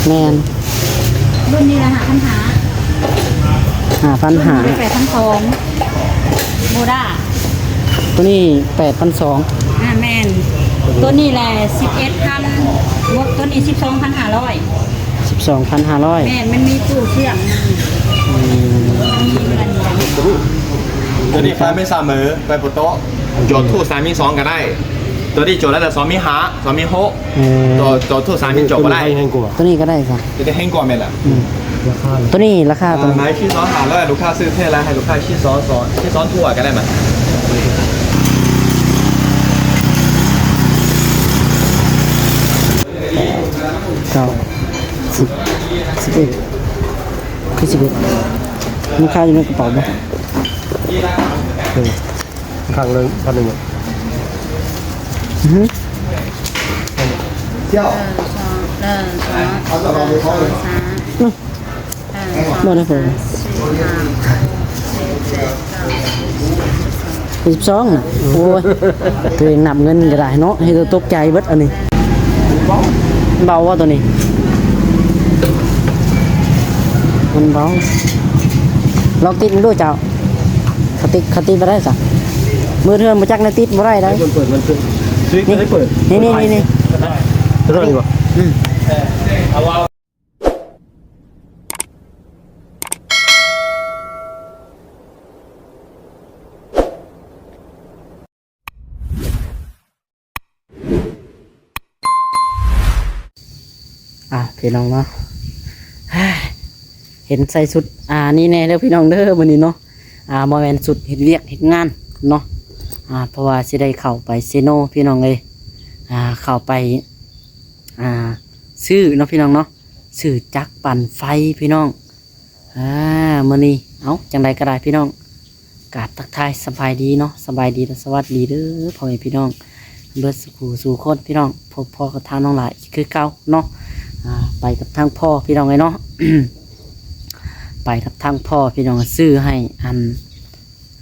ແມ່ນ ລຸ້ນນີ້ລະຫ້າພັນຫ້າ ຫ້າພັນຫ້າ ໂຕນີ້ແປດພັນສອງ ໂບດ້າ ໂຕນີ້ແປດພັນສອງ ອ່າ ແມ່ນ ໂຕນີ້ແຫຼະສິບເອັດພັນ ໂຕນີ້ສິບສອງພັນຫ້າຮ້ອຍ ສິບສອງພັນຫ້າຮ້ອຍ ແມ່ນ ມັນມີຕູ້ເຊື່ອງນຳ ອືມ ມັນມີເຮືອນ ໂຕນີ້ໄຟໄມ່ສະເໝີ ໄຟໂປໂຕະ ໂຈະທູດສາມມີສອງກະໄດ້ ໂຕນີ້ໂຈະໄດ້ແຕ່ສອງມີຫ້າ ສອງມີຫົກ ເອີ ໂຕ ໂຕທູດສາມມີໂຈະບໍ່ໄດ້ ໂຕນີ້ກະໄດ້ຊະ ໂຕນີ້ແຮງກວ່າແມ່ນລະ ອືມ ລາຄາ ໂຕນີ້ລາຄາ ອ່າ ໂຕນີ້ ໄມ້ສີ່ສອງຫ້າຮ້ອຍ ລູກຄ້າຊື້ແທ້ລະ ໃຫ້ລູກຄ້າຊີ້ສອງ ຊີ້ສອງທົ່ວກະໄດ້ມາ ເກົ້າ ສິບ ສິບເອັດ ຄືສິບເອັດ ມັນຄາຢູ່ໃນກະເປົາບໍ່? ເອີ ຂ້າງລະພັນໜຶ່ງ ອືຮຶ ເຈົ້າ ເອີ ສອງ ເອີ ສອງ ເອີ ສອງ ສາມ ອື ບໍ່ໄດ້ເພິ່ນ ສີ່ ຫ້າ ຫົກ ເຈັດ ແປດ ເກົ້າ ສິບ ສິບສອງນະ ໂອ້ຍ ໂຕເອງນັບເງິນກະໄດ້ເນາະ ເຮັດຕົກໃຈເບິດອັນນີ້ ເບົາບໍ່ໂຕນີ້ ມັນເບົາ ລອງຕິດເບິ່ງດູເຈົ້າ ເຂົາຕິດ ເຂົາຕິດບໍ່ໄດ້ຊະ ມືເຖື່ອນບໍ່ຈັກແນວຕິດບໍ່ໄດ້ໃດ ເປີດ ເປີດ ເປີດ ນີ້ ນີ້ ນີ້ ນີ້ ໂຕນີ້ບໍ່? ອືມ ອ່າ ພີ່ນ້ອງເນາະ ເຫັນໃສ່ຊຸດ ອ່າ ນີ້ແນ່ເດີພີ່ນ້ອງເດີ ມື້ນີ້ເນາະ ອ່າ ບໍ່ແມ່ນຊຸດເຮັດວຽກເຮັດງານເນາະ ອ່າ ເພາະວ່າຊິໄດ້ເຂົ້າໄປເຊໂນພີ່ນ້ອງເອີຍ ອ່າ ເຂົ້າໄປ ອ່າ ຊື້ເນາະພີ່ນ້ອງເນາະ ຊື້ຈັກປັ່ນໄຟພີ່ນ້ອງ ອ່າ ມື້ນີ້ ເອົ້າ ຈັ່ງໃດກະໄດ້ພີ່ນ້ອງ ກາບທັກທາຍສະບາຍດີເນາະ ສະບາຍດີ ແລະ ສະຫວັດດີເດີພໍ່ແມ່ພີ່ນ້ອງ ເບິດສູ່ຜູ້ສູ່ຄົນພີ່ນ້ອງ ພົບພໍ້ກັບທາງນ້ອງຫຼ້າອີກຄືເກົ່າເນາະ ອ່າ ໄປກັບທາງພໍ່ພີ່ນ້ອງເອີຍເນາະ ໄປກັບທາງພໍ່ພີ່ນ້ອງ ຊື້ໃຫ້ອັນ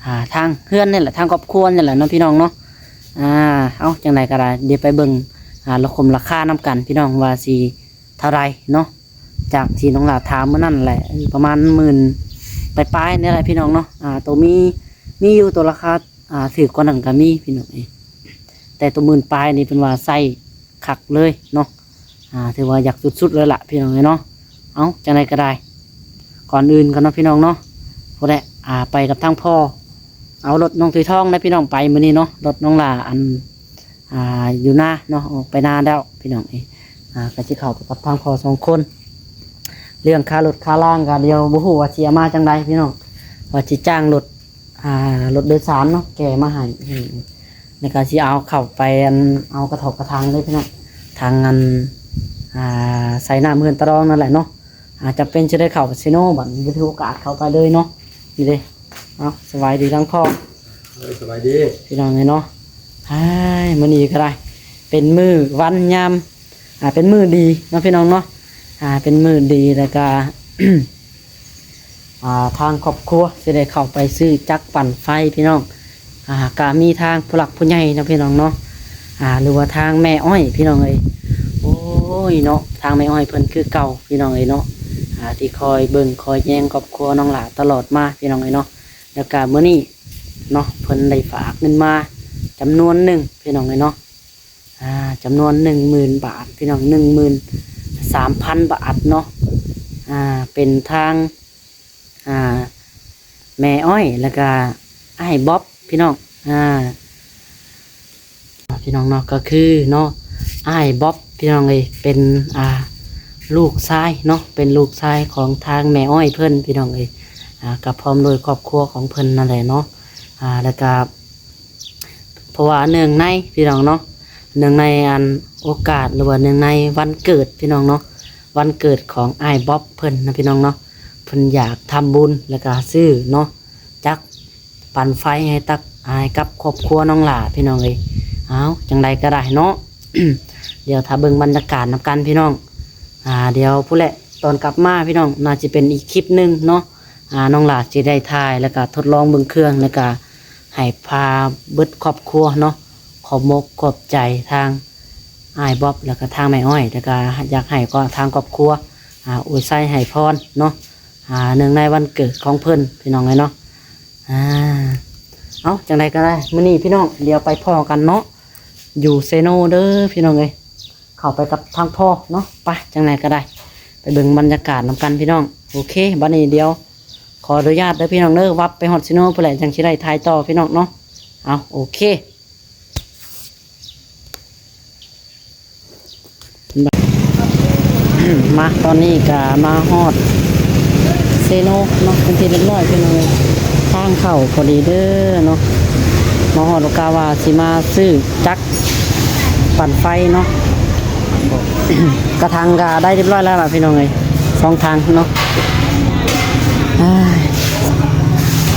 ອ່າ ທາງເຮືອນນີ້ແຫຼະ ທາງຄອບຄົວນີ້ແຫຼະເນາະພີ່ນ້ອງເນາະ ອ່າ ເອົ້າ ຈັ່ງໃດກະໄດ້ ດຽວໄປເບິ່ງ ອ່າ ລາຄານຳກັນພີ່ນ້ອງ ວ່າຊິ ເທົ່າໃດເນາະ ຈາກທີ່ນ້ອງຫຼ້າຖາມມື້ນັ້ນແຫຼະ ປະມານໝື່ນປາຍໆນີ້ແຫຼະພີ່ນ້ອງເນາະ ອ່າ ໂຕມີ ມີຢູ່ ໂຕລາຄາ ອ່າ ຖືກກວ່ານັ້ນກະມີພີ່ນ້ອງເອີຍ ແຕ່ໂຕໝື່ນປາຍນີ້ເພິ່ນວ່າໃຊ້ຄັກເລີຍເນາະ ອ່າ ຖືວ່າຢາກສຸດໆເລີຍລະພີ່ນ້ອງເອີຍເນາະ ເອົ້າ ຈັ່ງໃດກະໄດ້ ກ່ອນອື່ນກ່ອນເນາະພີ່ນ້ອງເນາະ ຜູ້ໃດ ອ່າ ໄປກັບທາງພໍ່ ເອົາລົດນ້ອງທຸຍທອງນະພີ່ນ້ອງ ໄປມື້ນີ້ເນາະ ລົດນ້ອງຫຼ້າ ອັນ ອ່າ ຢູ່ນາເນາະ ອອກໄປນາແລ້ວພີ່ນ້ອງເອີຍ ອ່າ ກະຊິເຂົ້າໄປກັບທາງພໍ່ສອງຄົນ ເລື່ອງຄ່າລົດຄ່າລາງກະ ດຽວບໍ່ຮູ້ວ່າຊິເອົາມາຈັ່ງໃດພີ່ນ້ອງ ວ່າຊິຈ້າງລົດ ອ່າ ລົດໂດຍສານເນາະ ແກ່ມາໃຫ້ ແລ້ວກະຊິເອົາເຂົ້າໄປ ອັນ ເອົາກະຖອກກະຖັງເລີຍພີ່ນ້ອງ ທາງ ອັນ ອ່າ ໃສ່ນ້ຳເຮືອນຕາດອງນັ້ນແຫຼະເນາະ ອ່າ ຈຳເປັນຊິໄດ້ເຂົ້າເຊໂນ ບັດນີ້ຖືໂອກາດເຂົ້າໄປເລີຍເນາະ ນີ້ເດ້ ເອົາ ສະບາຍດີທັງພໍ່ ເອີ ສະບາຍດີ ພີ່ນ້ອງເອີຍເນາະ ອ້າຍ ມື້ນີ້ກະໄດ້ ເປັນມື້ວັນຍາມ ອ່າ ເປັນມື້ດີເນາະພີ່ນ້ອງເນາະ ອ່າ ເປັນມື້ດີ ແລ້ວກະ ອ່າ ທາງຄອບຄົວຊິໄດ້ເຂົ້າໄປຊື້ຈັກປັ່ນໄຟພີ່ນ້ອງ ອ່າ ກະມີທາງຜູ້ຫຼັກຜູ້ໃຫຍ່ເນາະພີ່ນ້ອງເນາະ ອ່າ ຫຼືວ່າທາງແມ່ອ້ອຍພີ່ນ້ອງເອີຍ ໂອ້ຍເນາະ ທາງແມ່ອ້ອຍເພິ່ນຄືເກົ່າພີ່ນ້ອງເອີຍເນາະ ອ່າ ທີ່ຄອຍເບິ່ງຄອຍແຍງຄອບຄົວນ້ອງຫຼ້າຕະຫຼອດມາພີ່ນ້ອງເອີຍເນາະ ແລ້ວກະມື້ນີ້ເນາະ ເພິ່ນໄດ້ຝາກເງິນມາຈຳນວນໜຶ່ງພີ່ນ້ອງເອີຍເນາະ ອ່າ ຈຳນວນໜຶ່ງໝື່ນບາດ ພີ່ນ້ອງ ໜຶ່ງໝື່ນສາມພັນບາດເນາະ ອ່າ ເປັນທາງ ອ່າ ແມ່ອ້ອຍ ແລ້ວກະອ້າຍບອບ ພີ່ນ້ອງ ອ່າ ພີ່ນ້ອງເນາະ ກະຄືເນາະ ອ້າຍບອບ ພີ່ນ້ອງເອີຍ ເປັນ ອ່າ ລູກຊາຍເນາະ ເປັນລູກຊາຍຂອງທາງແມ່ອ້ອຍເພິ່ນ ພີ່ນ້ອງເອີຍ ອ່າ ກະພ້ອມດ້ວຍຄອບຄົວຂອງເພິ່ນນັ້ນແຫຼະເນາະ ອ່າ ແລ້ວກະ ເພາະວ່າເນື່ອງໃນ ພີ່ນ້ອງເນາະ ເນື່ອງໃນອັນໂອກາດ ຫຼືວ່າເນື່ອງໃນວັນເກີດ ພີ່ນ້ອງເນາະ ວັນເກີດຂອງອ້າຍບອບເພິ່ນນະ ພີ່ນ້ອງເນາະ ເພິ່ນຢາກທຳບຸນ ແລ້ວກະຊື້ເນາະ ຈັກປັ່ນໄຟໃຫ້ຕັກ ໃຫ້ກັບຄອບຄົວນ້ອງຫຼ້າ ພີ່ນ້ອງເອີຍ ເອົ້າ ຈັ່ງໃດກະໄດ້ເນາະ ດຽວຖ້າເບິ່ງບັນຍາກາດນຳກັນ ພີ່ນ້ອງ ອ່າ ດຽວພຸ້ນແຫຼະ ຕອນກັບມາ ພີ່ນ້ອງ ໜ້າຊິເປັນອີກຄລິບໜຶ່ງເນາະ ອ່າ ນ້ອງຫຼ້າຊິໄດ້ຖ່າຍ ແລ້ວກະທົດລອງເບິ່ງເຄື່ອງ ແລ້ວກະ ໃຫ້ພາເບິດຄອບຄົວເນາະ ຂອບມົກຂອບໃຈທາງ ອ້າຍບອບ ແລ້ວກໍທາງແມ່ອ້ອຍ ແລ້ວກໍຢາກໃຫ້ກໍທາງຄອບຄົວ ອາ ອວຍໄຊໃຫ້ພອນເນາະ ອາ ເນື່ອງໃນວັນເກີດຂອງເພິ່ນ ພີ່ນ້ອງເອີຍເນາະ. ອາ ເອົາ ຈັ່ງໃດກໍໄດ້ ມື້ນີ້ພີ່ນ້ອງ ດຽວໄປພໍ້ກັນເນາະ ຢູ່ເຊໂນເດີພີ່ນ້ອງເອີຍ. ເຂົ້າໄປກັບທາງພໍ່ເນາະ ໄປ ຈັ່ງໃດກໍໄດ້ ໄປເບິ່ງບັນຍາກາດນຳກັນພີ່ນ້ອງ. ໂອເຄ ບັດນີ້ດຽວຂໍອະນຸຍາດເດີພີ່ນ້ອງເດີ ວັບໄປຮອດເຊໂນພຸ້ນແຫຼະ ຈັ່ງຊິໄດ້ຖ່າຍຕໍ່ພີ່ນ້ອງເນາະ. ເອົາ ໂອເຄ ມາ ຕອນນີ້ກະມາຮອດເຊໂນເນາະ ເປັນທີ່ຮຽບຮ້ອຍພີ່ນ້ອງເອີຍ. ທາງເຂົ້າພໍດີເດີເນາະ ມາຮອດກໍກະວ່າຊິມາຊື້ຈັກ ປັ່ນໄຟເນາະ ກະຖັງກະໄດ້ຮຽບຮ້ອຍແລ້ວລະພີ່ນ້ອງເອີຍ ສອງຖັງເນາະ. ອ້າຍ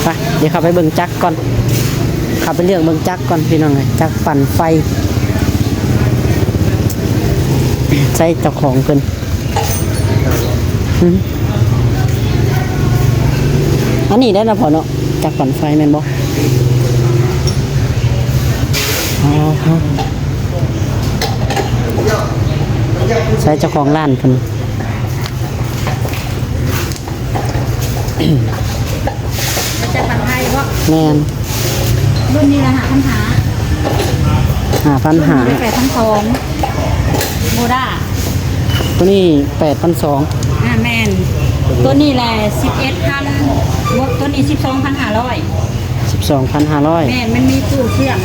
ໄປ ດຽວເຂົ້າໄປເບິ່ງຈັກກ່ອນ ເຂົ້າໄປເລືອກເບິ່ງຈັກກ່ອນພີ່ນ້ອງເອີຍ ຈັກປັ່ນໄຟ. ໃສເຈົ້າຂອງເພິ່ນ? ຫຶ ອັນນີ້ໄດ້ນະພໍ່ເນາະ ຈັກປັ່ນໄຟແມ່ນບໍ່? ອໍ ໃສເຈົ້າຂອງຮ້ານເພິ່ນ? ຈັກປັ່ນໄຟບໍ່? ແມ່ນ ລຸ້ນນີ້ລະ ຫ້າພັນຫ້າ ຫ້າພັນຫ້າ ແປດພັນສອງ ໂມດາ ໂຕນີ້ແປດພັນສອງ. ອ່າ ແມ່ນ ໂຕນີ້ແຫຼະສິບເອັດພັນ ໂຕນີ້ສິບສອງພັນຫ້າຮ້ອຍ ສິບສອງພັນຫ້າຮ້ອຍ. ແມ່ນ ມັນມີຕູ້ເຊື່ອມ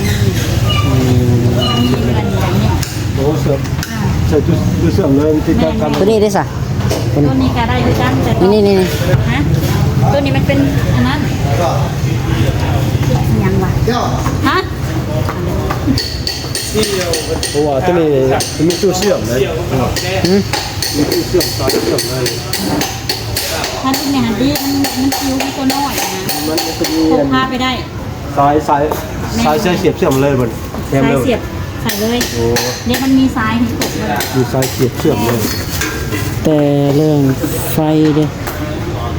ອືມ ມັນມີເຮືອນແບບນີ້ ໂອ້ ເຊື່ອມ ອ່າ ໃສ່ຕູ້ ຕູ້ເຊື່ອມເລີຍ ມັນຕິດກັບກັນ. ໂຕນີ້ເດ້ຊະ? ໂຕນີ້ກໍໄດ້ຄືກັນ ແຕ່ ນີ້ໆໆ ຮະ ໂຕນີ້ມັນເປັນອັນນັ້ນ ອີຫຍັງວະ ຮະ? ເພາະວ່າໂຕນີ້ມັນມີຕູ້ເຊື່ອມເດ້. ຫື ມີຕູ້ເຊື່ອມ ສາຍເຊື່ອມເລີຍ. ຄັນອີກແມ່ນດີ ມັນ ມັນປິວ ມັນຕົວນ້ອຍນະ ມັນກໍມີ ພກພາໄປໄດ້. ສາຍ ສາຍ ແມ່ນ ສາຍ ສາຍສຽບເຊື່ອມເລີຍ ແຖມເລີຍ ສາຍສຽບໃສ່ເລີຍ. ໂອ້ ເດ ມັນມີສາຍໃຫ້ຄົບເລີຍ ມີສາຍສຽບເຊື່ອມເລີຍ. ແຕ່ເລື່ອງໄຟເດ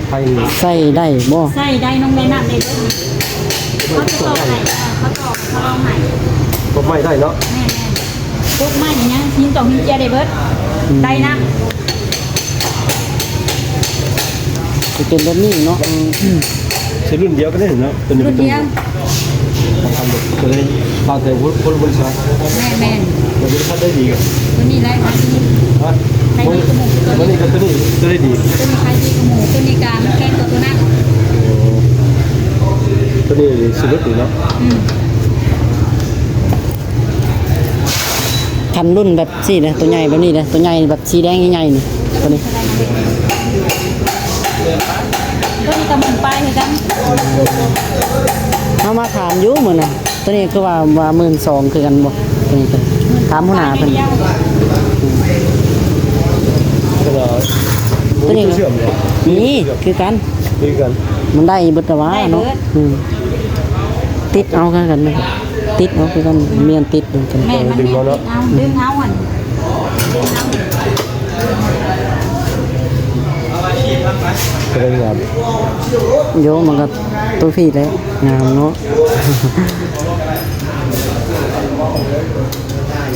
ໄຟນີ້ ໃຊ້ໄດ້ບໍ່? ໃຊ້ໄດ້ ນ້ອງໄດ້ນ້ຳໄດ້ເບິດ ເຂົາຈະຕໍ່ໃຫ້ ເອີ ເຂົາຕໍ່ ເຂົາເອົາໃຫ້ ກົດໄມ້ໄດ້ເນາະ. ແມ່ນໆ ກົດໄມ້ຫຍັງ ຫີນຕອກຫີນເຈຍໄດ້ເບິດ ອືມ ໄດ້ນ້ຳ. ຊິເປັນແບບນີ້ເນາະ ອືມ ໃຊ້ລຸ້ນດຽວກັນເດ້ເນາະ ໂຕນີ້ ລຸ້ນດຽວ ໂຕນີ້ ໂຕນີ້ ບາງແຕ່ຄົນ ຄົນບໍລິສັດ ແມ່ນໆ ແຕ່ບໍລິສັດໄດ້ດີ ໂຕນີ້ໄດ້ຂາຍດີ ຮະ ຂາຍດີກວ່າໝູ່ ໂຕນີ້ ໂຕນີ້ກໍ ໂຕນີ້ ໂຕນີ້ຂາຍດີກວ່າໝູ່ ໂຕນີ້ກະມັນແພງກວ່າໂຕນັ້ນ. ໂອ້ ໂຕນີ້ຊິຫຼຸດອີກເນາະ ອືມ. ຄັນລຸ້ນແບບຊີ້ເດ້ ໂຕໃຫຍ່ແບບນີ້ເດ້ ໂຕໃຫຍ່ແບບສີແດງໃຫຍ່ໆນີ້ ໂຕນີ້ ໂຕນີ້ກໍໝື່ນປາຍຄືກັນ. ເຮົາມາຖາມຢູ່ມື້ນັ້ນ ໂຕນີ້ຄືວ່າ ວ່າໝື່ນສອງຄືກັນບໍ່? ໂຕນີ້ ຖາມຫົວໜ້າເພິ່ນ ໂຕນີ້ ນີ້ຄືກັນ ຄືກັນ ມັນໄດ້ເບິດແຕ່ວ່າເນາະ ໄດ້ເບິດ ອືມ ຕິດເອົາຄືກັນ ຕິດເອົາຄືກັນ ແມ່ນຕິດ ແມ່ນ ມັນຕິດເອົາ ດຶງເອົາຫັ້ນ ດຶງເອົາ ກໍໄດ້ງາມ ໂຍ ມັນກໍຕົວພີ້ແຫຼະ ງາມເນາະ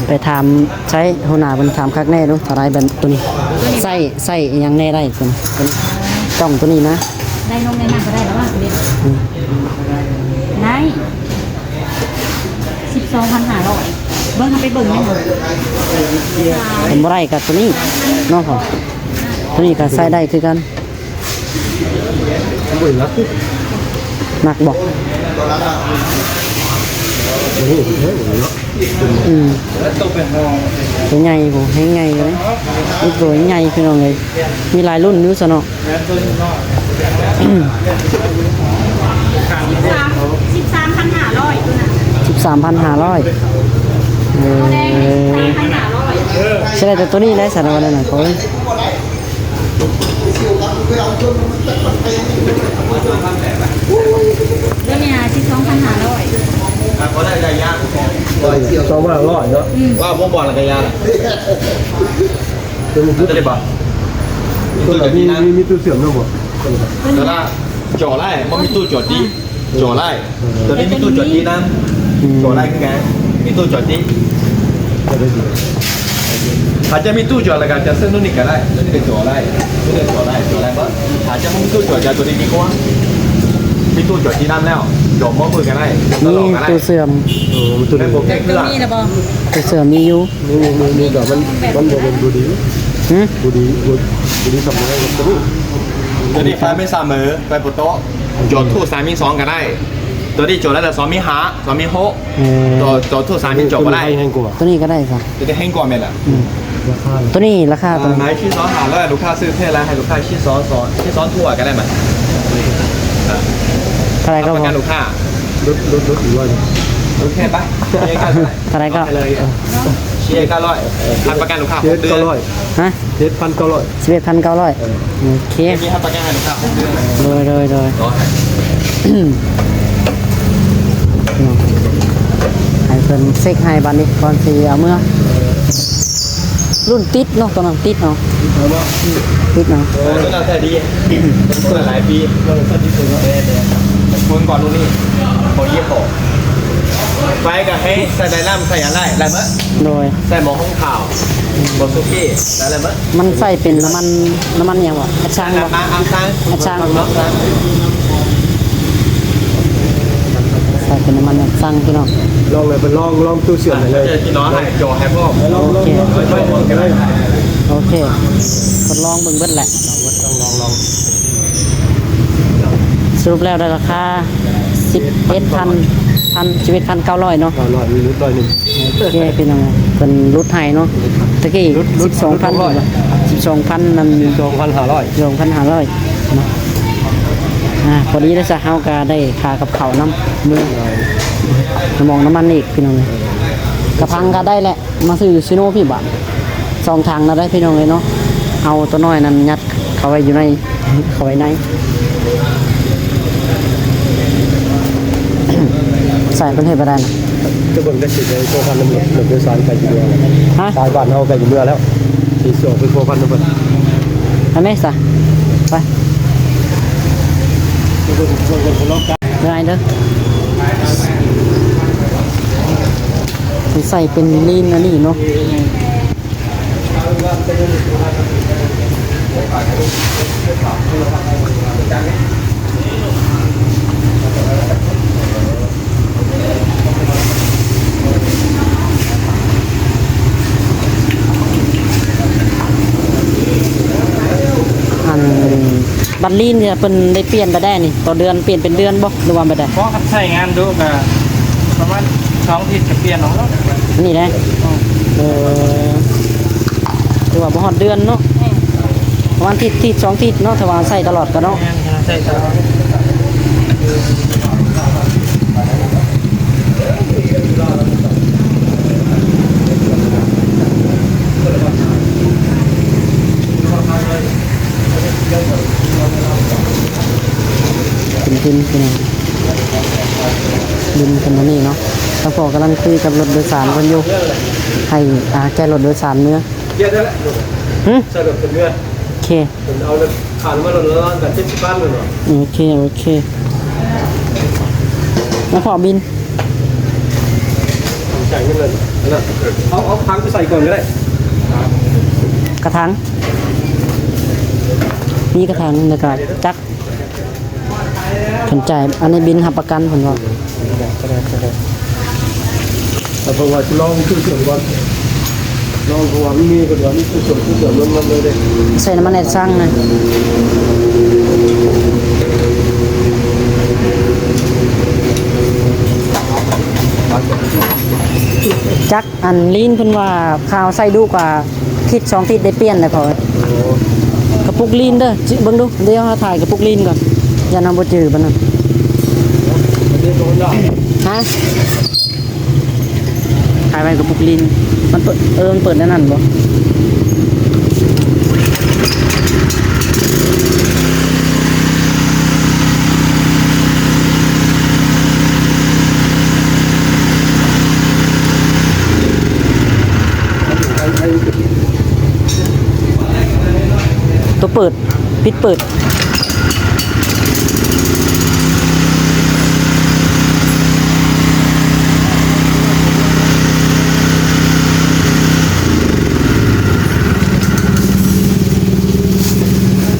ໄປຖາມໃຊ້ຫົວໜ້າເພິ່ນ ຖາມຄັກແນ່ດູ ເທົ່າໃດບັດໂຕນີ້ ໃຊ້ ໃຊ້ອີ່ຫຍັງແນ່ໄດ້ໂຕນີ້ ໂຕນີ້ ຈ້ອງໂຕນີ້ນະ ໄດ້ລົງໃນນັ້ນກໍໄດ້ແລ້ວວ່າ ອືມ ໄດ້ ສິບສອງພັນຫ້າຮ້ອຍ ເບິ່ງ ເຮົາໄປເບິ່ງແມ່ນບໍ່? ຄັນບໍ່ໄດ້ກໍຕົວນີ້ເນາະ ຕົວນີ້ກໍໃຊ້ໄດ້ຄືກັນ. ໜັກບໍ່? ອືມ ຕົວໃຫຍ່ ໂຫ ແຮງໃຫຍ່ເລີຍ ໂອ້ ຕົວໃຫຍ່ພີ່ນ້ອງເອີຍ. ມີຫຼາຍລຸ້ນຢູ່ຊະເນາະ ສິບສາມ ສິບສາມພັນຫ້າຮ້ອຍ ຕົວນັ້ນ ສິບສາມພັນຫ້າຮ້ອຍ ເອີ ຊິໄດ້ແຕ່ຕົວນີ້ແຫຼະ ສາວ ວ່ານັ້ນນະ ໂອ້ຍ ຕົວນີ້ນະ ສິບສອງພັນຫ້າຮ້ອຍ ອ່ະ ພໍໄດ້ໄດ້ຍາກ ສອງພັນຫ້າຮ້ອຍເນາະ ອືມ ວ່າບໍ່ບອກແລ້ວກໍຍາກ ຕົວນີ້ ຕົວນີ້ບໍ່ ມີ ມີຕູ້ເຊື່ອມນຳບໍ່? ຕົວນີ້ນະ ເຈາະໄດ້ ບໍ່ມີຕູ້ເຈາະຕິ ເຈາະໄດ້ ຕົວນີ້ມີຕູ້ເຈາະຕິນຳ ອືມ ເຈາະໄດ້ຄືກັນ ມີຕູ້ເຈາະຕິ ກໍໄດ້ດີ ຖ້າຈະມີຕູ້ຈໍ່ແລ້ວກໍຈະຊື້ໂຕນີ້ກໍໄດ້ ໂຕນີ້ກໍຈໍ່ໄດ້ ໂຕນີ້ກໍຈໍ່ໄດ້ ຈໍ່ໄດ້ເບິດ. ຖ້າຈະບໍ່ມີຕູ້ຈໍ່ ຈະເອົາໂຕນີ້ດີກວ່າ ມີຕູ້ຈໍ່ຈີ່ນ້ຳແລ້ວ ຈໍ່ໝໍ້ມືກໍໄດ້ ມີຕູ້ເຊື່ອມ ເອີ ໂຕນີ້ ແມ່ນບໍ່ແກ້ເກືອ ຕູ້ເຊື່ອມມີຢູ່ ມີ ມີ ມີ ແຕ່ມັນ ມັນບໍ່ແມ່ນບໍ່ດີ ຫື ບໍ່ດີ ບໍ່ ບໍ່ດີສ່ຳນັ້ນ ໂຕນີ້ ໂຕນີ້ໄຟໄມ່ສະເໝີ ໄຟບໍ່ໂຕະ ຈໍ່ທູດສາມມີສອງກໍໄດ້ ໂຕນີ້ຈໍ່ໄດ້ແຕ່ສອງມີຫ້າ ສອງມີຫົກ ເອີ ຈໍ່ ຈໍ່ທູດສາມມີ ຈໍ່ບໍ່ໄດ້ ໂຕນີ້ແຮງກວ່າ ໂຕນີ້ກໍໄດ້ຊະ ໂຕນີ້ແຮງກວ່າແມ່ນລະ ອືມ ລາຄາ ໂຕນີ້ລາຄາ ອ່າ ໂຕນີ້ ໄມ້ສີ່ສອງຫ້າຮ້ອຍ ລູກຄ້າຊື້ເທົ່າໃດ ໃຫ້ລູກຄ້າຊີ້ສອງ ຊີ້ສອງທົ່ວກໍໄດ້ມັນ ເທົ່າໃດກໍພໍ ຮັບປະກັນລູກຄ້າ ລົດ ລົດ ລົດອີກຮ້ອຍໜຶ່ງ ໂອເຄ ໄປ ເຈັດເກົ້າຮ້ອຍ ເທົ່າໃດກໍ ເອົາໄປເລີຍ ເຈັດເກົ້າຮ້ອຍ ຮັບປະກັນລູກຄ້າ ເຈັດເກົ້າຮ້ອຍ ຫົກເດືອນ ຮະ ເຈັດພັນເກົ້າຮ້ອຍ ສິບເອັດພັນເກົ້າຮ້ອຍ ເອີ ໂອເຄ ມີຮັບປະກັນໃຫ້ລູກຄ້າ ໂດຍ ໂດຍ ໂດຍ ໃຫ້ເພິ່ນເຊັກໃຫ້ບາດນີ້ ກ່ອນຊິເອົາເມືອ ລຸ້ນຕິດເນາະ ຕອນນັ້ນຕິດເນາະ ຕິດເນາະ ເອີ ລຸ້ນນັ້ນໃຊ້ດີ ເປີດຫຼາຍປີ ເປີດດີສຸດເນາະ ແມ່ນໆ ເບິ່ງກ່ອນລຸ້ນນີ້ ບໍ່ຢ້ຽມອອກ ໄຟກໍແຮງ ໃສ່ໄດນ້ຳ ໃສ່ຫຍັງໄດ້ ໄດ້ເບິດ ໂດຍ ໃສ່ໝໍ້ ເຂົ້າ ບໍ່ສຸກີ້ ໄດ້ເລີຍເບິດ ມັນໃຊ້ເປັນນ້ຳມັນ ນ້ຳມັນຫຍັງວະ ອັດຊັງວະ ນ້ຳມັນອັດຊັງ ອັດຊັງ ນ້ຳມັນອັດຊັງ ໃສ່ເປັນນ້ຳມັນອັດຊັງ ພີ່ນ້ອງ ລອງເລີຍ ເພິ່ນລອງ ລອງຕູ້ເຊື່ອມໃຫ້ເລີຍ ພີ່ນ້ອງໃຫ້ຈໍໃຫ້ພ້ອມ ໂອເຄ ໂອເຄ ທົດລອງເບິ່ງເບິດແຫຼະ ລອງ ລອງ ລອງ ສະຫຼຸບແລ້ວໄດ້ລາຄາ ສິບເອັດພັນ ພັນ ສິບເອັດພັນເກົ້າຮ້ອຍເນາະ ເກົ້າຮ້ອຍ ມີຫຼຸດຮ້ອຍໜຶ່ງ ໂອເຄ ພີ່ນ້ອງ ເພິ່ນຫຼຸດໃຫ້ເນາະ ຕະກີ້ ຫຼຸດ ຫຼຸດ ສິບສອງພັນ ສິບສອງພັນນັ້ນ ສິບສອງພັນຫ້າຮ້ອຍ ສິບສອງພັນຫ້າຮ້ອຍເນາະ ອ່າ ພໍດີແລ້ວຊະ ເຮົາກໍໄດ້ຄ່າກັບເຂົ້ານຳ ເມືອ ນ້ຳມັນອີກ ພີ່ນ້ອງເອີຍ ກະພັງກໍໄດ້ແຫຼະ ມາຊື້ຢູ່ຊີໂນພີ້ບາດ ສອງຖັງນະໄດ໋ ພີ່ນ້ອງເອີຍເນາະ ເອົາຕົວນ້ອຍນັ້ນຍັດເຂົ້າໄວ້ຢູ່ໃນ ເຂົ້າໄວ້ໃນ ໃສ່ເພິ່ນເຮັດບໍ່ໄດ້ນະ ຈະເບິ່ງໄດ້ຊິໄດ້ພົວພັນນຳລົດ ລົດໂດຍສານໄປຢູ່ເມືອງ ຮະ ສາຍບ້ານເຮົາໄປຢູ່ເມືອງແລ້ວ ຊິຊວນໄປພົວພັນນຳເພິ່ນ ໄປແມ່ຊະ ໄປ ເດີ ເດີ ໃສ່ເປັນລີນອັນນີ້ເນາະ. ອັນ ບັດລີນນີ້ເພິ່ນໄດ້ປ່ຽນໄປໄດ້ນີ້ ຕໍ່ເດືອນປ່ຽນເປັນເດືອນບໍ່ ຫຼືວ່າແບບໃດ? ບໍ່ ຄັນໃຊ້ງານດຸກະປະມານສອງທິດກະປ່ຽນອອກແລ້ວ ອັນນີ້ນະ ອືມ ເອີ ຖືວ່າບໍ່ຮອດເດືອນເນາະ ອືມ ປະມານທິດ ທິດສອງທິດເນາະ ຖ້າວ່າໃຊ້ຕະຫຼອດກະເນາະ ແມ່ນ ໃຊ້ຕະຫຼອດ. ເປັນທຶນພີ່ນ້ອງ ດິນເປັນອັນນີ້ເນາະ ທາງພໍ່ກຳລັງຄຸຍກັບລົດໂດຍສານເພິ່ນຢູ່ ໃຫ້ ອ່າ ແກ່ລົດໂດຍສານເມືອ ຮຶ ໃສ່ລົດເປັນເຮືອນ ໂອເຄ ເພິ່ນເອົາເອົາລົດລະເຈັດສິບພັນແມ່ນບໍ່? ໂອເຄ ໂອເຄ ມາຂໍບິນ ຈ່າຍເງິນເລີຍ ເອົາ ເອົາຖັງໄປໃສ່ກ່ອນກໍໄດ້ ກະຖັງ ມີກະຖັງ ແລ້ວກະຈັກ ເພິ່ນຈ່າຍ ອັນນີ້ບິນຮັບປະກັນເພິ່ນວ່າ ເອົາເພິ່ນວ່າຊິລອງຊື້ເຄື່ອງກ່ອນ ລອງ ເພາະວ່າມັນມີ ເພິ່ນວ່າມີຊື້ເຄື່ອງ ຊື້ເຄື່ອງນຳ ນຳເລີຍເດ້ ໃສ່ນ້ຳມັນແອດຊັງນະ ຈັກ ອັນລີນເພິ່ນວ່າ ຄາວໃສ່ດຸກວ່າທິດສອງທິດໄດ້ປ່ຽນແລ້ວເຂົາ ໂອ້ ກະປຸກລີນເດີ ເບິ່ງດູ ດຽວເຮົາຖ່າຍກະປຸກລີນກ່ອນ ຢ້ານເຮົາບໍ່ຈື່ປານນັ້ນ ຮະ ຖ່າຍໄວ້ກະປຸກລີນ ມັນເປີດ ເອີ ມັນເປີດແນວນັ້ນບໍ່? ໂຕເປີດ ປິດເປີດ.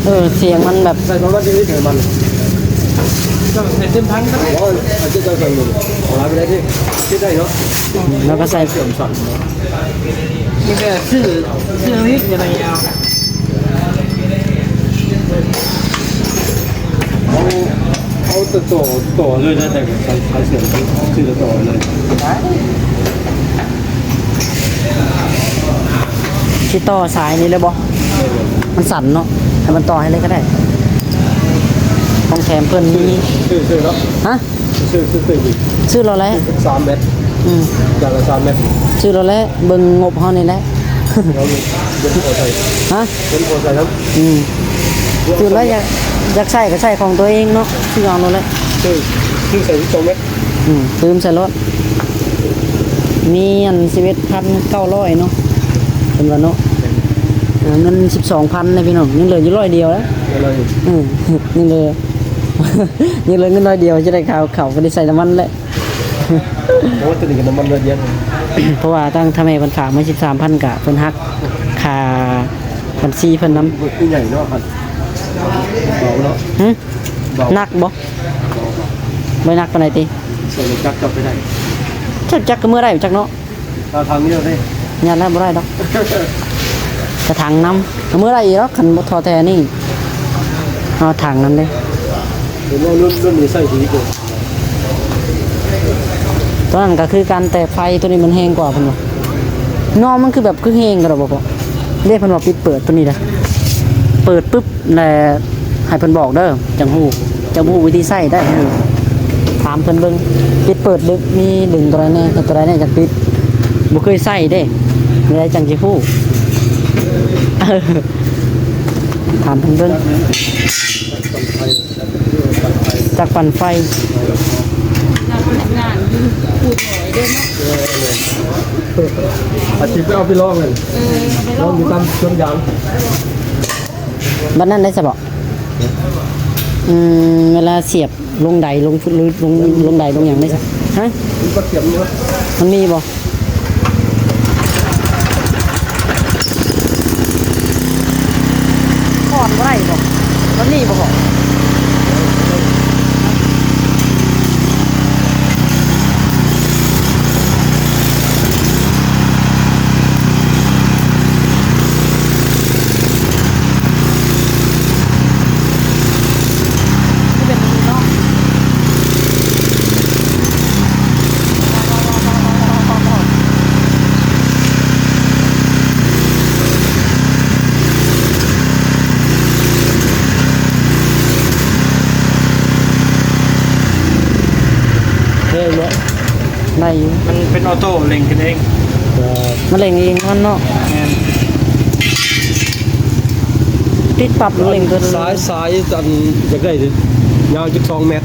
ເອີ ສຽງມັນແບບ ໃສ່ປະມານຈັກລິດໃຫ້ມັນ ໃສ່ເຕັມຖັງກໍໄດ້ ບໍ່ ເອົາເຈັດໃສ່ເບິ່ງ ເອົາຫຼາຍປານໃດຕິ ເຈັດໄດ້ເນາະ ແລ້ວກໍໃສ່ ເຊື່ອມສັ້ນ ນີ້ກໍຊື້ ຊື້ລິດຢ່າໄດ້ເອົາ ເອົາ ເອົາແຕ່ຕໍ່ ຕໍ່ເລີຍນະ ແຕ່ສາຍ ສາຍເຊື່ອມ ຊື້ແລ້ວຕໍ່ເລີຍ ໄດ້ ຊິຕໍ່ສາຍນີ້ເລີຍບໍ່? ມັນສັ້ນເນາະ ໃຫ້ມັນຕໍ່ໃຫ້ເລີຍກໍໄດ້ ຂອງແຖມເພິ່ນມີ ຊື້ ຊື້ເນາະ ຮະ? ຊື້ ຊື້ຕື່ມອີກ ຊື້ແລ້ວແຫຼະ ສາມແມັດ ອືມ ຢ່າງລະສາມແມັດ ຊື້ແລ້ວແຫຼະ ເບິ່ງງົບເຮົານີ້ແຫຼະ ເອົາເງິນພໍໃຊ້ ຮະ? ເງິນພໍໃຊ້ນຳ ອືມ ຊື້ແລ້ວ ຢາກ ຢາກໃຊ້ກໍໃຊ້ຂອງຕົວເອງເນາະ ຊື້ເອົາໂລດແຫຼະ ຊື້ ຊື້ໃສ່ສິບສອງແມັດ ອືມ ຕື່ມໃສ່ໂລດ ມີອັນສິບເອັດພັນເກົ້າຮ້ອຍເນາະ ເພິ່ນວ່າເນາະ ເອີ ເງິນສິບສອງພັນນະພີ່ນ້ອງ ຍັງເຫຼືອຢູ່ຮ້ອຍດຽວນະ ເອີ ຍັງເຫຼືອ ຍັງເຫຼືອເງິນຮ້ອຍດຽວ ຈະໄດ້ເຂົ້າ ເຂົ້າໄປໄດ້ໃສ່ນ້ຳມັນແຫຼະ ໂອ້ ຕົວນີ້ກໍນ້ຳມັນຮ້ອຍດຽວ ເພາະວ່າທາງ ທາງແມ່ເພິ່ນຝາກມາສິບສາມພັນ ກະເພິ່ນຫັກຄ່າບັນຊີເພິ່ນນຳ ເບິດຜູ້ໃຫຍ່ເນາະ ເບົາເນາະ ຫຶ? ເບົາ ໜັກບໍ່? ບໍ່ໜັກປານໃດຕິ? ໃສ່ລົດຈັກເຈົ້າໄປໄດ້ ຈັກ ຈັກກໍເມືອໄດ້ຈັກເນາະ ເອົາຖັງນີ້ເດ້ ຍັດແລ້ວບໍ່ໄດ້ດອກ ກະຖັງນຳ ເອົາເມືອໄດ້ອີກດອກ ຄັນບໍ່ທໍ່ແທ້ນີ້ ເອົາຖັງນຳເດ້ ເຫັນວ່າລຸ້ນ ລຸ້ນນີ້ໃຊ້ດີກວ່າ ຕົວນັ້ນກໍຄືກັນ ແຕ່ໄຟຕົວນີ້ມັນແຮງກວ່າເພິ່ນວ່າ ນອມມັນຄືແບບຄືແຮງກະດອກບໍ່ພໍ ເດ້ ເພິ່ນວ່າປິດເປີດຕົວນີ້ເດ້ ເປີດປຶບ ແລະ ໃຫ້ເພິ່ນບອກເດີ ຈັ່ງຮູ້ ຈັ່ງຮູ້ວິທີໃຊ້ໄດ້ ຖາມເພິ່ນເບິ່ງ ປິດເປີດດຶງ ມີດຶງຕົວໃດແດ່ ຕົວໃດແດ່ຈັ່ງປິດ ບໍ່ເຄີຍໃຊ້ເດ້ ແນວໃດຈັ່ງຊິຮູ້ ຖາມເພິ່ນເບິ່ງ ຈັກປັ່ນໄຟ ອາດຊິໄປເອົາໄປລອງນັ້ນ ເອີ ເອົາໄປລອງ ລອງຢູ່ຕາມສວນຢາງ ບັດນັ້ນໄດ້ຊະບໍ? ອືມ ເວລາສຽບລົງໃດ ລົງ ລົງ ລົງໃດ ລົງຫຍັງໄດ້ຊະ? ຮະ? ມັນບໍ່ສຽບຢູ່ ມັນມີບໍ? ຖອນບໍ່ໄດ້ບໍ? ມັນມີບໍ່? ແຮງເນາະ ໄດ້ຢູ່ ມັນເປັນອໍໂຕ້ເລັ່ງຂຶ້ນເອງ ມັນເລັ່ງເອງມັນເນາະ ແມ່ນ ຕິດປັບເລັ່ງຂຶ້ນ ສາຍ ສາຍອັນຢາກໄດ້ຍາວຈັກສອງແມັດ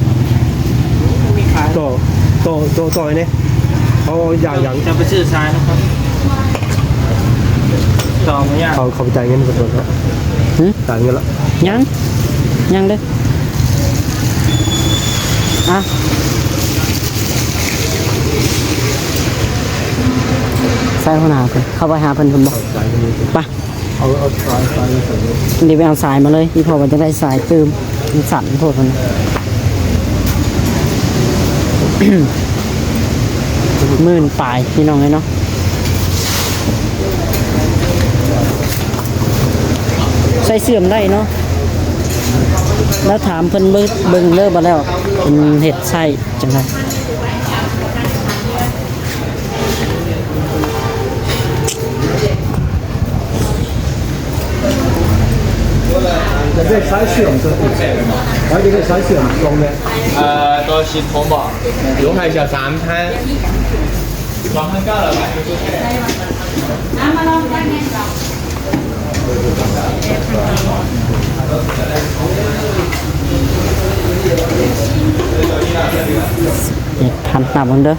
ມີຂາຍ ຕໍ່ ຕໍ່ ຕໍ່ ຕໍ່ໃຫ້ແດ່ ເອົາຢ່າງຫຍັງ ຈະໄປຊື້ສາຍນຳເຂົາ ຕໍ່ບໍ່ຍາກ ເຂົາ ເຂົາໄປຈ່າຍເງິນກ່ອນເນາະ ຫຶ? ຈ່າຍເງິນລະ ຍັງ ຍັງເດີ້ ອ່ະ ໃສ່ຫົວໜ້າເພິ່ນ ເຂົ້າໄປຫາເພິ່ນ ເພິ່ນບອກ ໄປ ເອົາ ເອົາສາຍ ສາຍມາໃສ່ເລີຍ ນີ້ໄປເອົາສາຍມາເລີຍ ອີ່ພໍ່ວ່າຈະໄດ້ສາຍຕື່ມ ມັນສັ້ນໂພດ ໝື່ນປາຍ ພີ່ນ້ອງເອີຍເນາະ ໃສ່ເຊື່ອມໄດ້ເນາະ ແລ້ວຖາມເພິ່ນເບິ່ງ ເບິ່ງເດີ ບັດແລ້ວເພິ່ນເຮັດໃຊ້ຈັ່ງໃດ ຢາກໄດ້ສາຍເຊື່ອມຕົວນີ້ ຢາກໄດ້ສາຍເຊື່ອມສອງແມັດ ເອີ ຕໍ່ສິບ ຜົມບອກ ລົງໃຫ້ສາມພັນ ສອງພັນເກົ້າ ແລ້ວ ເຈັດພັນ ນັບເບິ່ງເດີ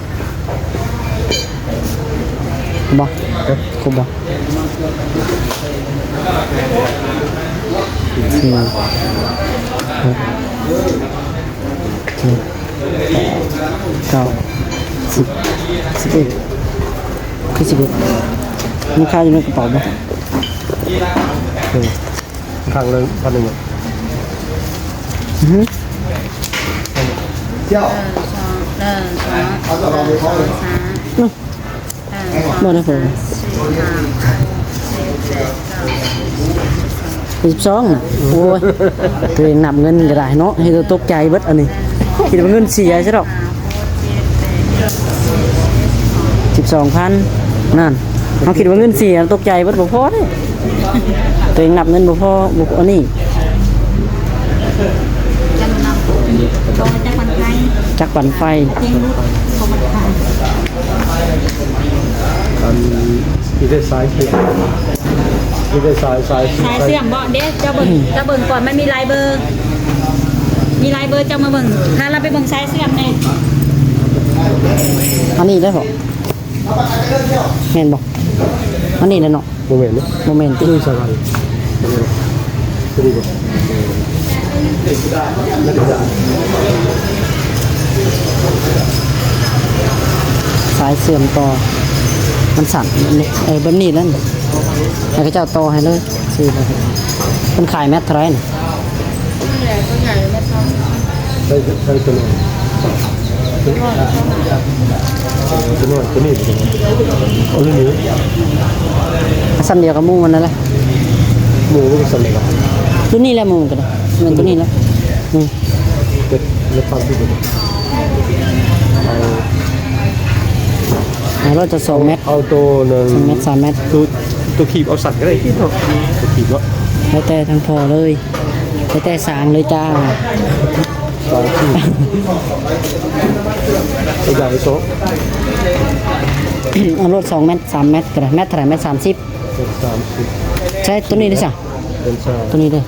ບໍ່ ຄົບບໍ່? ສີ່ ຫົກ ເຈັດ ແປດ ເກົ້າ ສິບ ສິບເອັດ ຄືສິບເອັດ ມີຄ່າຢູ່ໃນກະເປົາບໍ່? ເອີ ຂ້າງເລີຍ ພັນໜຶ່ງ ອືຮຶ ໜຶ່ງ ສອງ ໜຶ່ງ ສອງ ໜຶ່ງ ສອງ ສາມ ໜຶ່ງ ສອງ ບໍ່ໄດ້ເພິ່ນ ສາມ ສີ່ ຫ້າ ຫົກ ເຈັດ ແປດ ເກົ້າ ສິບ ສິບສອງນະ. ໂອ້ຍ ຕົວເອງນັບເງິນກໍໄດ້ເນາະ ເຮັດຕົວຕົກໃຈເບິດອັນນີ້ ຄິດວ່າເງິນເສຍຊະດອກ. ສິບສອງພັນ ນັ້ນ ເຮົາຄິດວ່າເງິນເສຍ ຕົກໃຈເບິດ ບໍ່ພໍເດ້ ຕົວເອງນັບເງິນບໍ່ພໍ ບໍ່ ອັນນີ້ ຈັກບັ້ນໄຟ ຈັກບັ້ນໄຟ ເພງລຸດ ບໍ່ມັນຂາຍ ອັນ ມີແຕ່ສາຍເຊື່ອມ ມີແຕ່ສາຍ ສາຍ ສາຍເຊື່ອມບໍ່ ເດ້ ເຈົ້າເບິ່ງ ເຈົ້າເບິ່ງກ່ອນ ມັນມີຫຼາຍເບີ ມີຫຼາຍເບີ ເຈົ້າມາເບິ່ງ ພາລາວໄປເບິ່ງສາຍເຊື່ອມແດ່. ອັນນີ້ໄດ້ບໍ່? ແມ່ນບໍ່? ອັນນີ້ແຫຼະເນາະ. ບໍ່ແມ່ນເນາະ ບໍ່ແມ່ນຕິ ໂດຍສາຍ ຕົວນີ້ບໍ່? ສາຍເຊື່ອມຕໍ່ ມັນສັ້ນ ເອີ ແບບນີ້ແຫຼະ ໃຫ້ເຂົາເຈົ້າຕໍ່ໃຫ້ເລີຍ ຊື້ເລີຍ. ເພິ່ນຂາຍແມັດເທົ່າໃດນະ? ໃຊ້ ໃຊ້ຕົວນັ້ນ ຕົວນ້ອຍ ຕົວນີ້ ເອົາເລື່ອງນີ້ ສ່ຳດຽວກັບໝູ່ມັນນັ້ນແຫຼະ ໝູ່ມັນກໍສ່ຳດຽວກັນ ຕົວນີ້ແຫຼະ ໝູ່ມັນກໍໄດ້ ແມ່ນຕົວນີ້ແຫຼະ ອືມ ເປັນ ເປັນຟັງທີ່ ເອົາ ເອົາໂລດຈັກສອງແມັດ ເອົາໂຕໜຶ່ງ ສອງແມັດ ສາມແມັດ ໂຕ ໂຕຄີບເອົາສັ້ນກໍໄດ້ ຄີບເນາະ ໂຕຄີບເນາະ ແລ້ວແຕ່ທາງພໍ່ເລີຍ ແລ້ວແຕ່ຊ່າງເລີຍຈ້າ ສອງຄີບ ຂະຫຍາຍສອງ ເອົາໂລດສອງແມັດ ສາມແມັດກໍໄດ້ ແມັດເທົ່າໃດ? ແມັດສາມສິບ ແມັດສາມສິບ ໃຊ້ໂຕນີ້ເດ້ຊະ ເປັນຊາວ ໂຕນີ້ເດ້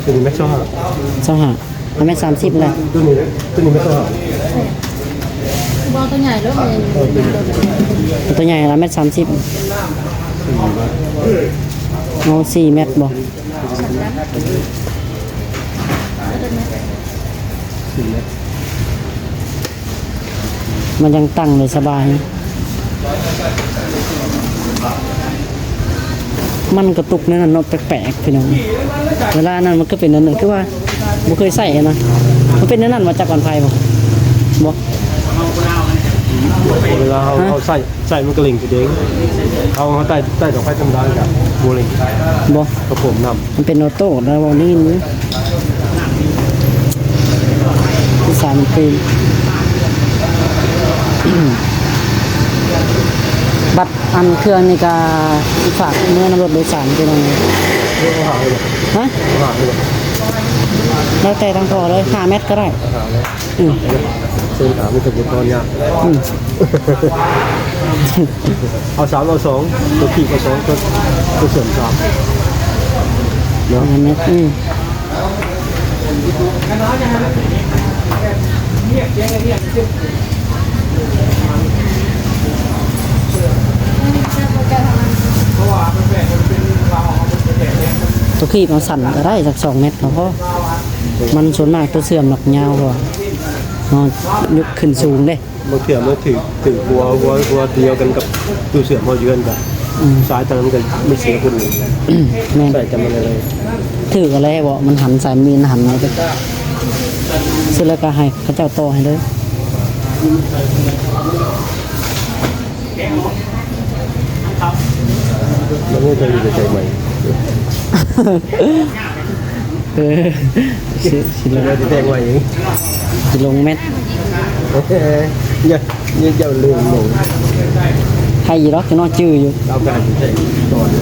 ໂຕນີ້ແມັດຊາວຫ້າ ຊາວຫ້າ ເອົາແມັດສາມສິບແຫຼະ ໂຕນີ້ ໂຕນີ້ແມັດຊາວຫ້າ ບໍ່ ຕົວໃຫຍ່ເລີຍ ເອີ ຕົວໃຫຍ່ລະແມັດສາມສິບ ເອົາສີ່ແມັດບໍ່? ມັນຍັງຕັ້ງໄດ້ສະບາຍ ມັນກະຕຸກແນວນັ້ນເນາະ ແປກໆ ພີ່ນ້ອງ ເວລານັ້ນມັນກໍເປັນອັນນັ້ນ ຄືວ່າບໍ່ເຄີຍໃຊ້ຫັ້ນນະ ມັນເປັນແນວນັ້ນມາຈາກກອນໄຟບໍ່? ບໍ່ ເວລາເຮົາ ເຮົາໃຊ້ ໃຊ້ມັນກໍເລັ່ງຄືເດ້ ເຮົາ ເຮົາໃຕ້ ໃຕ້ດອກໄຟທຳມະດາກໍບໍ່ເລັ່ງ ບໍ່ ກະໂປມນ້ຳ ມັນເປັນອອໂຕ້ແລ້ວ ເວົ້າໄດ້ຍິນຢູ່ ສາຍມັນຕື່ນ ບັດອັນເຄື່ອງນີ້ກະຊິຝາກເມືອນຳລົດໂດຍສານ ພີ່ນ້ອງ ຮະ ແລ້ວແຕ່ທາງພໍ່ເລີຍ ຫ້າແມັດກໍໄດ້ ອືມ ເຊິ່ງຖາມມີແຕ່ບຸດທອນຍາກ ອືມ ເອົາສາມ ເອົາສອງ ຕົວຄີບເອົາສອງ ຕົວ ຕົວເຊື່ອມສາມເນາະ ອືມ ຕົວຄີບເອົາສັ້ນກໍໄດ້ ຈັກສອງແມັດກໍພໍ ມັນສ່ວນມາກຕົວເຊື່ອມນອກຍາວ ເພາະວ່າເຮົາຍົກຂຶ້ນສູງເດ້ ບາງເທື່ອມັນຖືກ ຖືກຫົວ ຫົວ ຫົວດຽວກັນກັບຕູ້ເຊື່ອມເຮົາຢູ່ເຮືອນກະ ອືມ ສາຍຕົວນັ້ນມັນກະ ມັນເສຍຜົນ ແມ່ນ ໃຊ້ແຕ່ມັນເລີຍ ຖືກແລ້ວເບາະ ມັນຫັນສາຍມີນຫັນ ເສັດແລ້ວກະໃຫ້ເຂົາເຈົ້າຕໍ່ໃຫ້ເລີຍ. ແລ້ວເຮົາຈະຢູ່ໃນໃຈໃໝ່ ເອີ ຊິ ຊິລົງ ແລ້ວຊິແຕ່ງໃໝ່ອີກ ຊິລົງແມັດ ເອີ ຢ່າ ຢ່າ ຢ່າເລີ່ມລົງ ໃຫ້ຢູ່ດອກ ຈັກໜ້ອຍຈື່ຢູ່ ເອົາການແຕ່ງກ່ອນ. ເດີ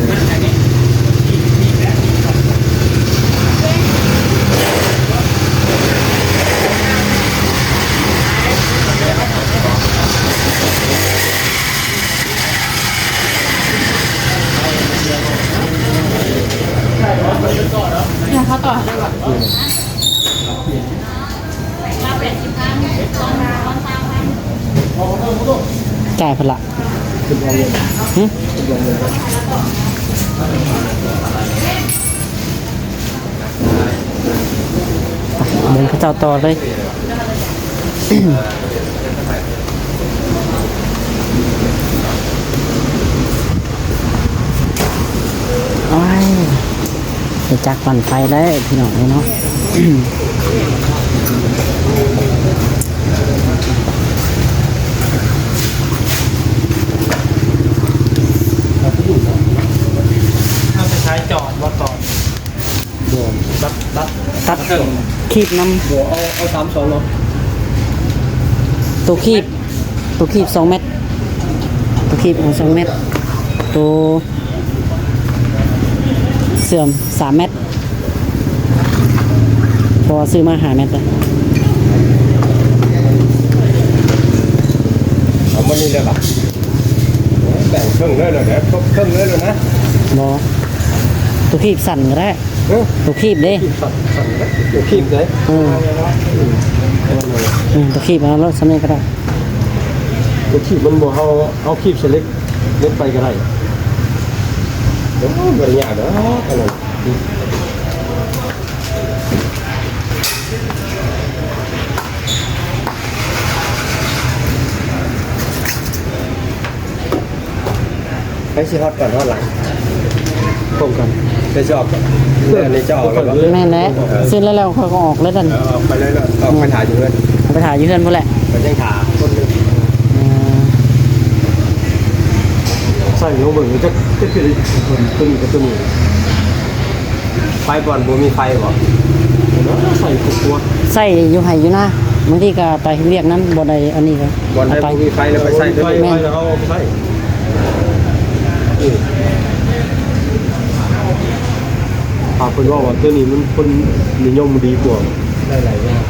ເຂົາຕໍ່ໃຫ້ເລີຍວ່າ ຈ່າຍເພິ່ນລະ ຫຶ ໄປ ເບິ່ງເຂົາເຈົ້າຕໍ່ເລີຍ. ເ ຈັກປັ່ນໄຟແລ້ວພີ່ນ້ອງເອີຍເນາະ. ເອົາໄປໃຊ້ຈອດບໍ່ຕອນ? ບໍ່ ຕັດ ຕັດ ຕັດ ເຄິ່ງ ຄີບນຳ. ບໍ່ ເອົາ ເອົາສາມສອງເນາະ. ໂຕຄີບ ໂຕຄີບສອງແມັດ ໂຕຄີບເອົາສອງແມັດ ໂຕເຊື່ອມສາມແມັດ ເພາະວ່າຊື້ມາຫ້າແມັດເດ້. ເອົາໝົດນີ້ເລີຍບາດ ແບ່ງເຄິ່ງເລີຍເນາະ ຄົບເຄິ່ງເລີຍນະ. ບໍ່ ໂຕຄີບສັ້ນກໍໄດ້. ເອີ ໂຕຄີບເດ້ ຄີບສັ້ນ ສັ້ນເດ້ ໂຕຄີບເດ້. ເອີ ເອີ ໂຕຄີບເອົາໂລດ ສ່ຳນີ້ກໍໄດ້. ໂຕຄີບມັນບໍ່ ເຮົາເອົາຄີບສະເລັກເລັກໄປກໍໄດ້. ໂອ້ ບໍ່ໄດ້ຍາກດອກອັນນັ້ນ. ໃຜຊິຮອດກ່ອນຮອດຫຼັງ? ພ້ອມກັນ. ໃຜຊິອອກກ່ອນ? ເອີ ອັນນີ້ຈະອອກແລ້ວບໍ່? ແມ່ນແຫຼະ ເອີ ເຊັນແລ້ວ ແລ້ວຂ້ອຍກໍອອກເລີຍນັ້ນ. ເອີ ອອກໄປເລີຍເນາະ ອອກໄປຖ້າຢູ່ເຮືອນ ໄປຖ້າຢູ່ເຮືອນພຸ້ນແຫຼະ. ໄປຍັງຖ້າຄົນໜຶ່ງ. ເອີ ໃສ່ລົງເບິ່ງຈັກ ຈັກຄືໂຕນີ້ກັບໂຕນີ້. ໄຟບ່ອນບໍ່ມີໄຟບໍ່? ໃສ່ຄົບຄົວ ໃສ່ຢູ່ໄຮ່ຢູ່ນາ. ບາງທີກໍໄປເຮັດວຽກນຳ ບໍ່ໄດ້ອັນນີ້ກໍ ບ່ອນໃດບໍ່ມີໄຟແລ້ວໄປໃສ່ໂຕນີ້. ແມ່ນ ເອົາໄປໃສ່. ເອີ ຖ້າເພິ່ນເວົ້າວ່າໂຕນີ້ມັນຄົນນິຍົມດີກວ່າ. ໄດ້ຫຼາຍຢ່າງ.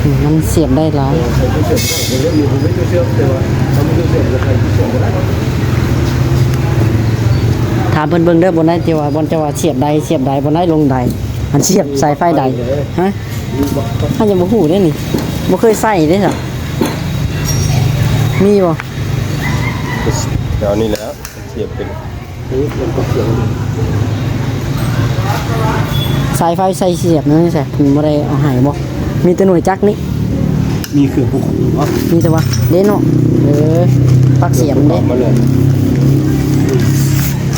ອືມ ມັນສຽບໄດ້ຫຼາຍ. ເອີ ໃສ່ຕົວສຽບໄດ້ ເລື່ອງນີ້ບໍ່ມີຕົວສຽບ ແຕ່ວ່າຖ້າມີຕົວສຽບກໍໃສ່ຕົວສຽບກໍໄດ້. ຖາມເພິ່ນເບິ່ງເດີ ບ່ອນໃດທີ່ວ່າ ບ່ອນເຈົ້າວ່າສຽບໄດ້ ສຽບໄດ້ ບ່ອນໃດລົງໄດ້ ມັນສຽບສາຍໄຟໄດ້. ຮະ? ເຮົາຍັງບໍ່ຮູ້ເດ້ນີ້ ບໍ່ເຄີຍໃສ່ເດ້ຊະ. ມີບໍ່? ແຖວນີ້ແຫຼະ ສຽບເປັນ ສາຍໄຟໃສ່ສຽບນັ້ນໃສ ເພິ່ນບໍ່ໄດ້ເອົາໃຫ້ບໍ່? ມີແຕ່ໜ່ວຍຈັກນີ້. ມີເຄື່ອງປະກອບບໍ່? ມີແຕ່ວ່າເດ້ເນາະ. ເອີ ປັກສຽບເດ້ ມາເລີຍ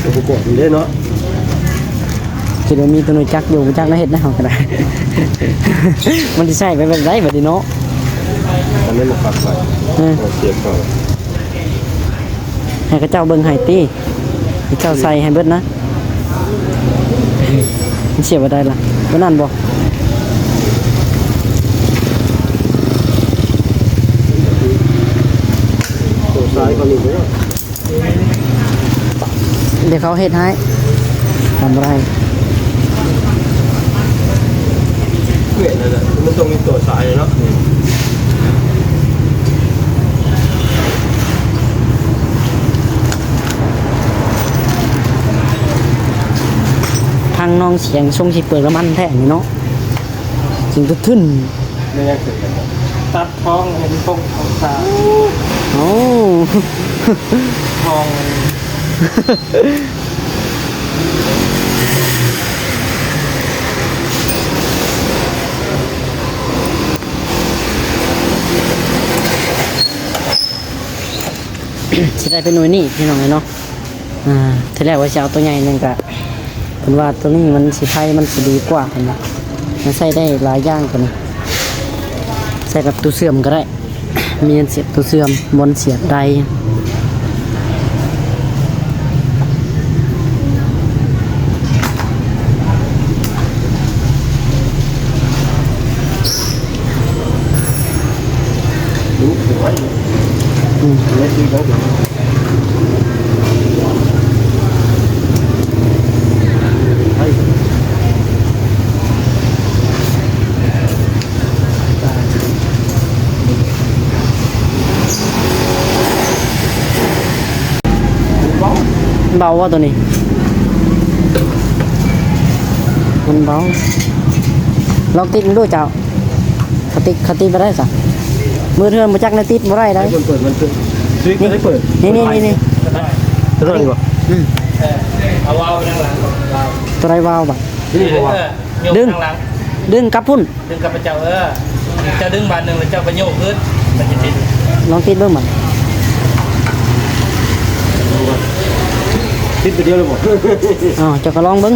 ອຸປະກອນເດ້ເນາະ. ຄິດວ່າມີແຕ່ໜ່ວຍຈັກຢູ່ ບໍ່ຈັກແນວເຮັດນະ ເຮົາກໍໄດ້. ມັນຊິໃຊ້ໄປແບບໃດບັດນີ້ເນາະ? ອັນນີ້ມັນປັກໄວ້ ເອີ ສຽບເຂົ້າ. ໃຫ້ເຂົາເຈົ້າເບິ່ງໃຫ້ຕິ ເຈົ້າໃສ່ໃຫ້ເບິດນະ. ມັນສຽບບໍ່ໄດ້ລະ ບໍ່ນັ້ນບໍ່? ໂຕຊາຍກໍມີເດີ ດຽວເຂົາເຮັດໃຫ້ ທຳບໍ່ໄດ້. ເວດນັ້ນນະ ມັນຕ້ອງມີຕົວສາຍເນາະ. ທາງນ້ອງສຽງຊົງຊິເປີກນ້ຳມັນແທ້ນີ້ເນາະ ສຽງທຶນໆ. ແມ່ນຫຍັງຄືກັນ ຕັດທ້ອງເຫັນປົກຂອງຕາ. ໂອ້ ທ້ອງ ຊິໄດ້ເປັນໜ່ວຍນີ້ພີ່ນ້ອງເອີຍເນາະ. ອ່າ ທີແລກວ່າຊິເອົາຕົວໃຫຍ່ໜຶ່ງກະ ເພິ່ນວ່າຕົວນີ້ມັນຊິໄພ ມັນຊິດີກວ່າ ເພິ່ນວ່າ ມັນໃຊ້ໄດ້ຫຼາຍຢ່າງຕົວນີ້ ໃສ່ກັບຕູ້ເຊື່ອມກໍໄດ້ ມີອັນສຽບຕູ້ເຊື່ອມ ບ່ອນສຽບໄດ. ເບົາບໍ່ຕົວນີ້? ມັນເບົາ. ລອງຕິດເບິ່ງດູເຈົ້າ. ເຂົາຕິດ ເຂົາຕິດບໍ່ໄດ້ຊະ. ມືເຖື່ອນບໍ່ຈັກແນວຕິດບໍ່ໄດ້ໃດ. ໃຫ້ເພິ່ນເປີດ ມັນເປີດ. ສະວິດບໍ່ໄດ້ເປີດ. ນີ້ ນີ້ ນີ້ ນີ້. ຕົວນັ້ນບໍ່? ອືມ. ເອີ ເອົາວາວໄປທາງຫຼັງ. ຕົວໃດວາວບາດ? ນີ້ບໍ່ວາວ. ເອີ ຍົກ ດຶງ ທາງຫຼັງ. ດຶງກັບພຸ້ນ. ດຶງກັບພະເຈົ້າ ເອີ ເຈົ້າດຶງບາດໜຶ່ງ ແລ້ວເຈົ້າກໍໂຍກຄືນ ມັນຈະຕິດ. ລອງຕິດເບິ່ງບາດ. ຕິດໄປດຽວເລີຍບໍ່? ອ້າວ ເຈົ້າກໍລອງເບິ່ງ.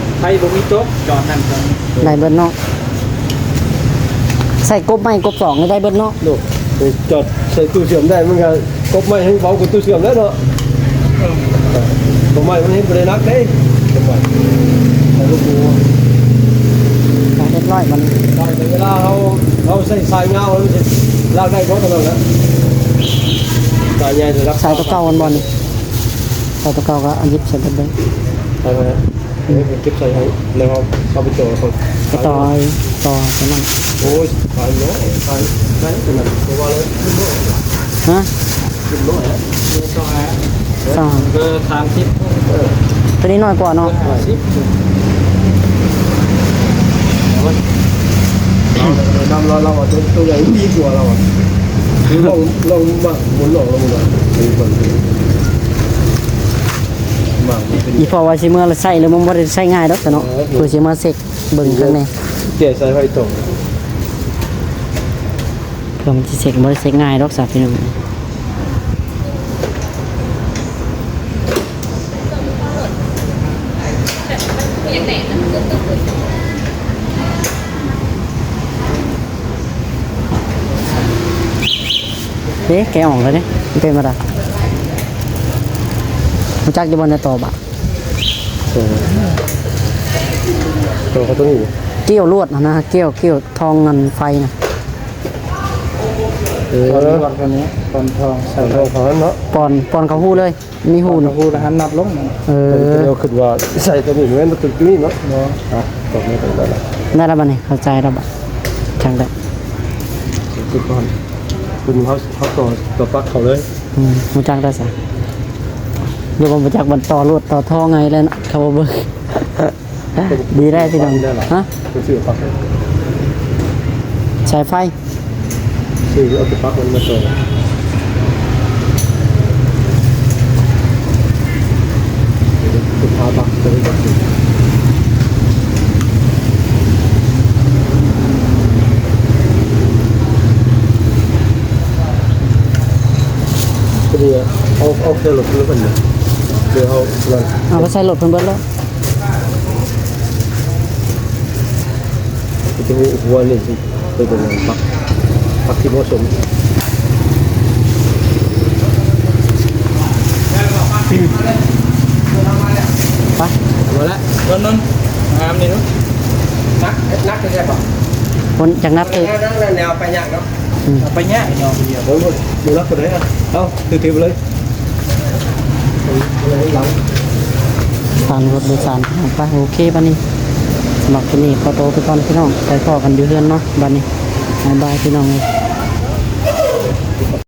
ໄຟບໍ່ມີຕົກ ຈອດນັ້ນກໍໄດ້ເບິດເນາະ. ໃສ່ກົບໄມ້ກົບສອງນີ້ໄດ້ເບິດເນາະ. ໂດຍ ໄປຈອດໃສ່ຕູ້ເຊື່ອມໄດ້ ມັນກໍກົບໄມ້ແຮງເບົາກວ່າຕູ້ເຊື່ອມແລ້ວເນາະ. ເອີ ກົບໄມ້ມັນເຮັດບໍ່ໄດ້ໜັກເດ້ ກົບໄມ້ ແຕ່ລູກໝູ ໄປເຮັດຮ້ອຍມັນ ໄປ ແຕ່ເວລາເຮົາ ເຮົາໃຊ້ສາຍຍາວ ມັນຊິລາກໄດ້ບໍ່ເທົ່ານັ້ນແຫຼະ. ສາຍໃຫຍ່ລະດັບ ສາຍຕົວເກົ່າມັນບໍ່ນີ້ ສາຍຕົວເກົ່າກໍອັນນີ້ໃສ່ເບິດເລີຍ ໄປ ໄປ. ເກັບໃສ່ໃຫ້ ແລ້ວເອົາໄປຕໍ່ເຂົາ ໄປຕໍ່ ຕໍ່ຕົວນັ້ນ. ໂອ້ຍ ຂາຍເນາະ ຂາຍ ຂາຍຕົວນັ້ນ ເພາະວ່າແລ້ວ ຮະ? ຂຶ້ນໜ້ອຍແລ້ວ ສາມ ເບີສາມສິບ ເອີ ຕົວນີ້ໜ້ອຍກວ່າເນາະ ຫ້າສິບ ນຳລາວ ລາວວ່າຕົວ ຕົວໃຫຍ່ດີກວ່າລາວວ່າ ລອງ ລອງມາ ໝູນລອງ ລອງມາ ອີ່ພໍ່ວ່າຊິເມືອໃຊ້ ແລ້ວມັນບໍ່ໄດ້ໃຊ້ງ່າຍດອກຊະເນາະ ເອີ ເພື່ອຊິມາເຊັກເບິ່ງຂ້າງໃນ ແກະໃສ່ໄວ້ຕົງ ເພື່ອມັນຊິເຊັກ ບໍ່ໄດ້ເຊັກງ່າຍດອກຊະພີ່ນ້ອງ. ເດ້ ແກະອອກແລ້ວເດ້ ມັນເປັນບໍ່ໄດ້ ຮູ້ຈັກຢູ່ບໍ່ ແນວຕໍ່ບາດ ເອີ ຕໍ່ເຂົ້າຕົວນີ້ ກ້ຽວລວດຫັ້ນນະ ກ້ຽວ ກ້ຽວ ທ່ອງອັນໄຟນະ ເອີ ປ່ອນລວດເທົ່ານີ້ ປ່ອນທ່ອງໃສ່ ປ່ອນທ່ອງເຂົ້າຫັ້ນເນາະ ປ່ອນ ປ່ອນເຂົ້າຮູເລີຍ ມີຮູ ເຂົ້າຮູແລ້ວຫັ້ນນັບລົງ ເອີ ແຕ່ວ່າຄິດວ່າໃສ່ຕົວນີ້ແມ່ນຕົວນີ້ເນາະ ບໍ່ ອ່ະ ຕົວນີ້ຕົວນັ້ນ ໄດ້ແລ້ວບັດນີ້ ເຂົ້າໃຈແລ້ວບັດ ຈັ່ງໄດ້ ຄືກ່ອນ ຄືເຮົາ ເຮົາຕໍ່ ຕໍ່ປັກເຂົ້າເລີຍ ອືມ ຮູ້ຈັກແລ້ວຊະ ຫຼືວ່າບໍ່ຈັກ ມັນຕໍ່ລົດຕໍ່ທໍ່ໄງແລ້ວເນາະ ເຂົາບໍ່ເບິ່ງ ດີໄດ້ພີ່ນ້ອງ ໄດ້ລະ ຮະ ໄປຊື້ປັກ ສາຍໄຟ ຊື້ເອົາແຕ່ປັກມັນມາຕໍ່ ໄປຫາປັກ ໄປຫາປັກ ພໍດີເອົາ ເອົາໃສ່ລົດເພິ່ນເນາະ ດຽວເຮົານັ້ນ ເອົາໄປໃສ່ລົດເພິ່ນເບິດແລ້ວ ຈະຮູ້ວ່ານີ້ຊິເປັນຫຍັງ ປັກ ປັກທີ່ເໝາະສົມ ໄປ ມາແລ້ວ ນນນ ງາມນີ້ເນາະ ໜັກ ໜັກແທ້ໆ ບໍ່ ຄົນຈັກໜັກເຕີບ ແນວ ແນວ ແນວໄປຍາກເນາະ ອືມ ໄປຍາກເນາະ ບໍ່ ບໍ່ໜັກປານໃດ ເອົາ ຖືໆ ໄປເລີຍ. ຜ່ານລົດໂດຍສານ ໄປ ໂອເຄ ບັດນີ້ ສຳລັບຄລິບນີ້ຂໍໂຕໄປກ່ອນພີ່ນ້ອງ ໄປພໍ້ກັນຢູ່ເຮືອນເນາະ ບັດນີ້ ບາຍບາຍພີ່ນ້ອງເອີຍ.